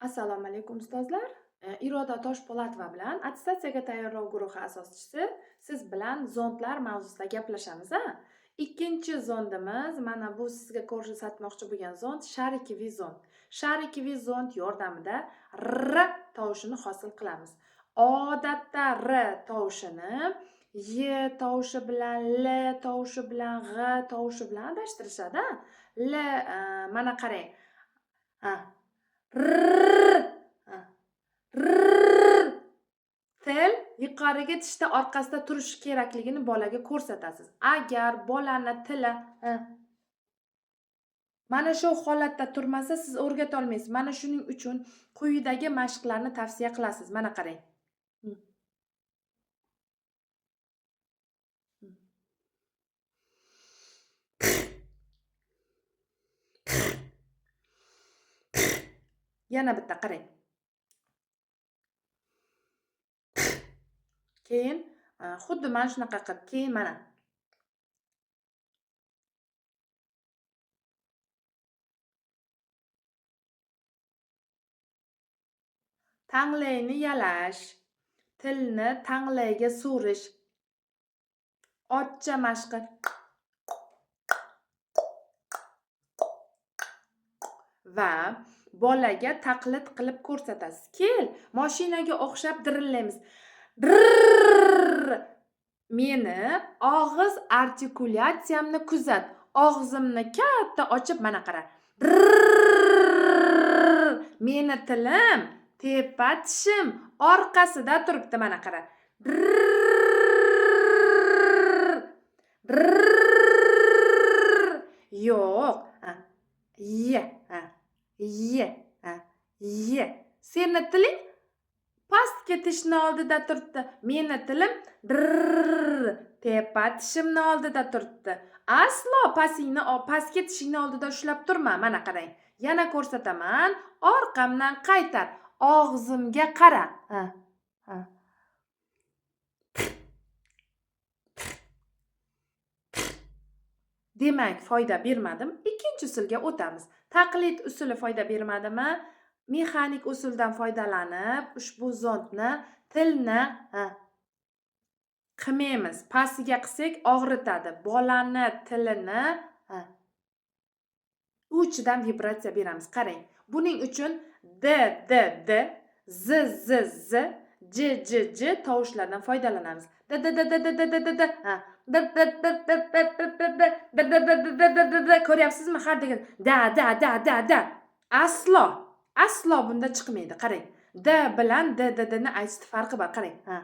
Assalomu alaykum, ustozlar. Iroda Toshpo'latova bilan attestatsiyaga tayyorlov guruhi asoschisi siz bilan zondlar mavzusida gaplashamiz, a? Ikkinchi zondimiz mana bu sizga ko'rsatmoqchi bo'lgan zond шариковый zond. Шариковый zond yordamida r tovushini hosil qilamiz. Odatda r tovushini y tovushi bilan, l tovushi bilan, g'J tovushi bilan adashtirishadi. L mana qarang. Ha. R, r. Til yuqoriga tishda orqasida turishi kerakligini bolaga ko'rsatasiz. Agar bolani tili mana shu holatda turmasa, siz o'rgata olmaysiz. Mana shuning uchun quyidagi mashqlarni tavsiya qilasiz. Mana qarang. Yana bitta qarang. Keyin xuddi mana shunaqa qilib, keyin mana. Tanglayni yalash, tilni tanglayga surish. Otcha mashqi. Va bolaga taqlid qilib ko'rsatasiz. Kel, mashinaga o'xshab dirillaymiz. Meni og'iz artikulyatsiyamni kuzat. Og'zimni katta ochib mana qara. Meni tilim tepa tishim orqasida turibdi, mana qara. Yo'q. Y, y, y. Seni tiling pastki tishni oldida turibdi. Meni tilim tepa tishimni oldida turibdi. Aslo pasingni pastki tishingni oldida ushlab turma. Mana qarang. Yana ko'rsataman. Orqamdan qaytar. Og'zimga qara. Ha. Ha. Demak, foyda bermadim. Ikkinchi usulga o'tamiz. Taqlid usuli foyda bermadimi? Mexanik usuldan foydalanib, ushbu zondni tilni qilmaymiz. Pastiga qilsak og'ritadi. Bolani tilini uchidan vibratsiya beramiz. Qarang. Buning uchun d d d, z z z, j j j tovushlardan foydalanamiz. D d d d d d d d d. Ha. D d d d d d d d d d d d d d d. Ko'ryapsizmi? Har degan da da da da da. Aslo, aslo bunda chiqmaydi. Qarang. D bilan d d d ni aytishni farqi bor. Qarang. Ha.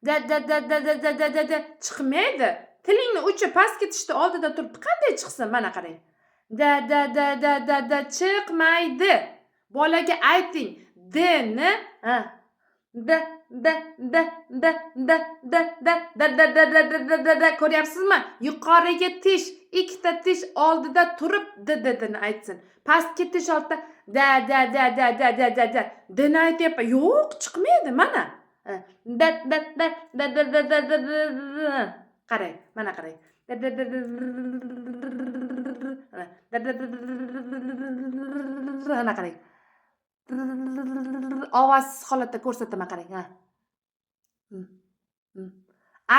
D d d d d d d d d chiqmaydi. Tilingni uchi pastki tishni oldida turibdi. Qanday chiqsin? Mana qarang. D d d d d d chiqmaydi. Bolaga ayting. D ni ha. D d d d d d d d d d d d d d d. Ko'ryapsizmi? Yuqoriga tish, ikkita tish oldida turib d d d ni aytsin. Pastki tish oldida da da da da da da da da d ni aytyapman. Yo'q, chiqmaydi mana. D d d d d d d d d. Qarang, mana qarang. D d d d d d d. Mana qarang. Ovozsiz holatda ko'rsataman, qarang. Ha.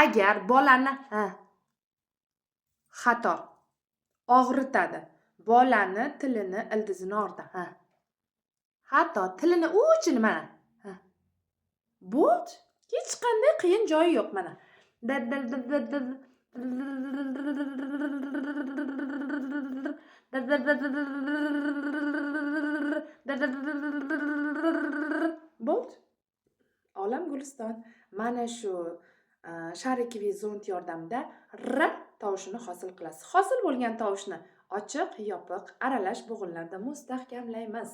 Agar bolani ha xato og'ritadi. Bolani tilini ildizini og'ritadi. Ha. Hatto tilini uchini mana. Ha. Bo'ldi. Hech qanday qiyin joyi yo'q mana. Bo'ldi. Olam guliston. Mana shu шариковый zond yordamida r tovushini hosil qilasiz. Hosil bo'lgan tovushni ochiq, yopiq, aralash bo'g'inlarda mustahkamlaymiz.